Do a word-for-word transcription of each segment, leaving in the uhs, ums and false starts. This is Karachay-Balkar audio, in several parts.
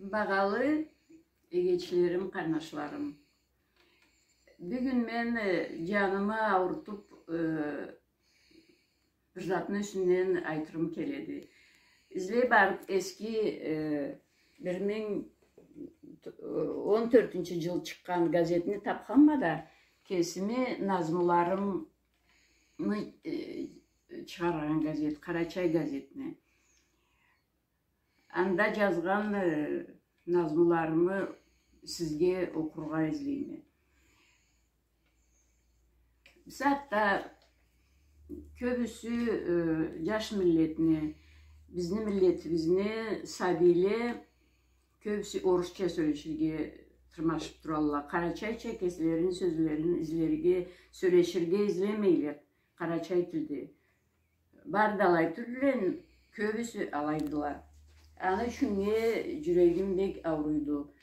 Багъалы эгечлерим, къарнашларым. Бюгюн мен, э, джанымы аурутуп, э, бир затны юсюнден айтырым келеди. Излей барып, эски, э, бир минг он тёртюнчю джыл чыкъгъан газетни тапханма да, кесими назмуларымы, э, чыгъаргъан газет, «Къарачай» газетни. Анда джазгъан, э, назмуларымы сизге окъургъа излейме. Бусагъатда кёбюсю, э, джаш миллетни, бизни миллетибизни сабийле кёбюсю орусча сёлеширге тырмашып туралла. Къарачайча кеслерини сёзлерин излерге, сёлеширге излемейле къарачай тилде. Бары да алай тюлдюле, кёбюсю алайдыла. Аны ючюннге джюрегим бек ауруйду.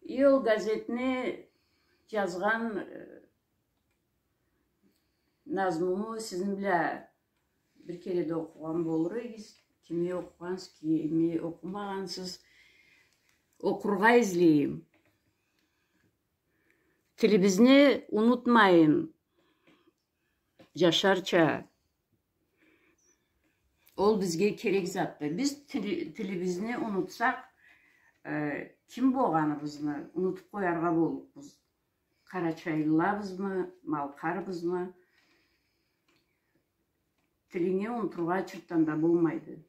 И ол газетни джазгъан, э, назмуму сизни бла бир кере да окъугъан болур эдим. Кими окъугъансыз, кими окъумагъансыз, окъургъа излейме. Тилибизни унутмайын, джашарча. Ол бизге керек затды. Биз тили-, тилибизни унутсакъ, э, ким болгъаныбызны унутуп къояргъа боллукъбуз. Къарачайлылабызмы, малкъарбызмы? Тилинги унутургъа чыртдан да болмайды.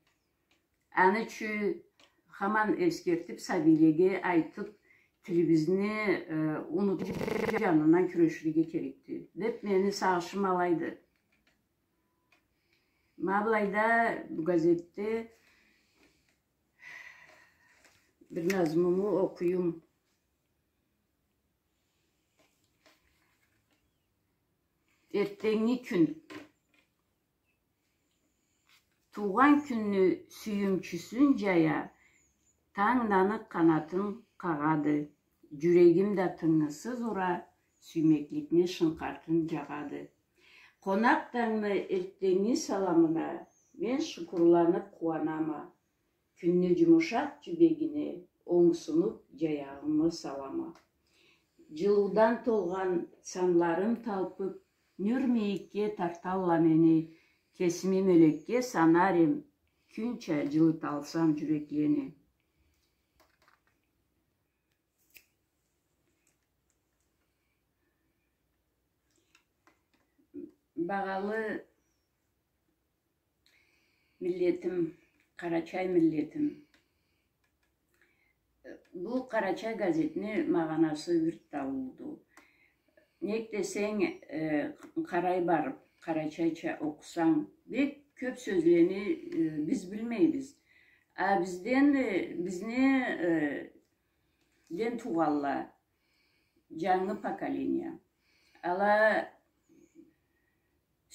Аны ючюн хаман эсгертип, сабийлеге айтып, тилибизни, э, унутуп, джанындан кюреширге керекди деп мени сагъышым алайды. Ма былайда бу газетде бир назмуму окъуюм. Эртденги кюн. Туугъан кюнню сюйюмчюсюн джая, танг наны къанатын къагъады. Джюрегим да тынгысыз ура, сюймекликни шынкъартын джагъады. Къонакъ тангны эртденги саламына мен шукурланып къууанама. Кюнню джумушакъ джюбегине онг сунуп джаягъымы салама. Джылыудан толгъан санларым талпып, нюр мийикге тарталла мени, кесими мёлекге санар эм, кюнча джылыталсам джюреклени. Багъалы миллетим, къарачай миллетим. Бу «Къарачай» газетни магъанасы юйрт да уллуду. Нек десенг, э, къарай барып, къарачайча окъусанг, бек кёп сёзлени, э, биз билмейбиз. А бизден, э, бизни, э, ден туугъанла, джангы поколение. Ала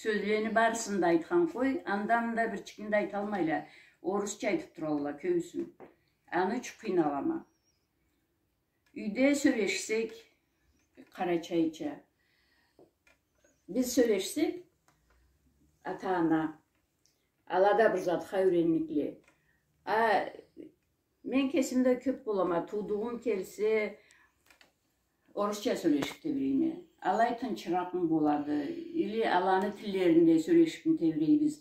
сёзлени барысын да айтхан къой, анда-мында бирчикни да айталмайла. Орусча айтып туралла кёбюсю. Аны ючюн къыйналама. Юйде сёлешсек къарачайча. Биз сёлешсек, ата-ана, ала да бир затха юйренникле. А мен кесим да кёп болама, туудугъум келсе, орусча сёлешип тебирейме. Алай тынчыракъмы болады, или аланы тиллеринде сёлешипми тебирейбиз.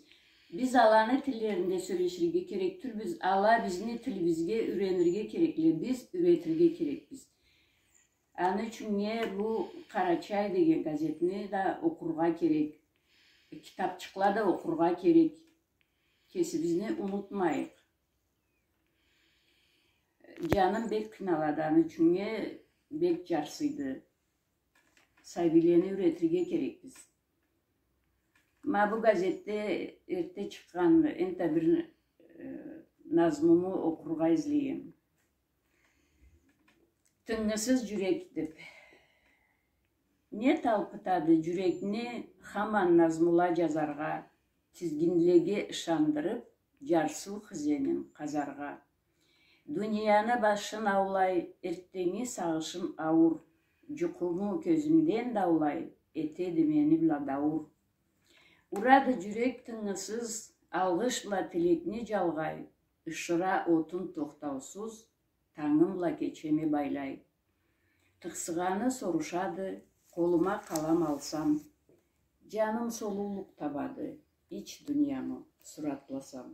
Биз аланы тиллеринде сёлеширге керек тюлбюз, ала бизни тилибизге юйренирге керекле, биз юйретирге керекбиз. Аны ючюннге бу «Къарачай» деген газетни да окъургъа керек. Китапчыкъла да окъургъа керек. Кесибизни унутмайыкъ. Джаным бек къыйналады, аны ючюннге бек джарсыйды. Сабийлени юйретирге керекбиз. Ма бу газетде эртде чыкъгъан энтда бир, э, назмуму окъургъа излейме. «Тынгысыз джюрек» деп. Не талпытады джюрекни хаман назмула джазаргъа, тизгинлеге ышандырып, джарсыу хызенин къазаргъа? Дунияны башын аулай эртденги сагъышым ауур, джукъуму кёзюмден даулай, этеди мени бла дауур. Урады джюрек тынгысыз, алгъыш бла тилекни джалгъай, Ышыра отун тохтаусуз, тангымла кечеми байлай. Тыкъсыгъаны сорушады, къолума къалам алсам. Джаным солуулукъ табады, ич дуниямы суратласам.